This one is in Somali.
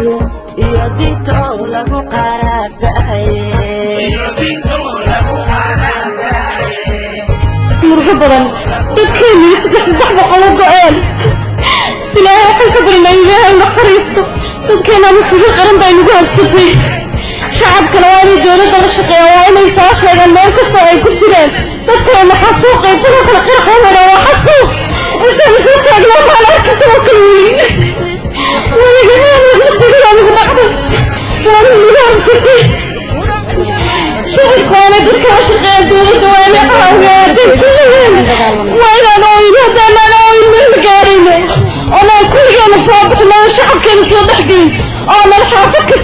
Iyo diinto lagu qaraabtaye. Murugo badan, dadkeenu 300 u go'een. Ilaahay waxaan ka barinaa Ilaahay naxariisto dadkeena. Musiibo qaran baa nagu habsatay. Shacabkana waa inay dowladda la shaqeeyaan, waa inay soo sheegaan meel kastoo ay ku jiraan dadkeena. Xasuuqay kuwa kale qarax wada waa xasuuq. Intaan soo taagnaa maan arki too kale weli weliga musiibada nagu dhacday, waa nagu habsatay. Shacabka waa inay dadka la shaqeeyaan, dowladda waa inay caawiyaan dadkeena. Waa inaan ooyin, haddaanaan ooyin meel gaarayno, oonaan kulligeena soo bixin, oon shacabkeena soo dhexgelin, oonan xaafad kasta.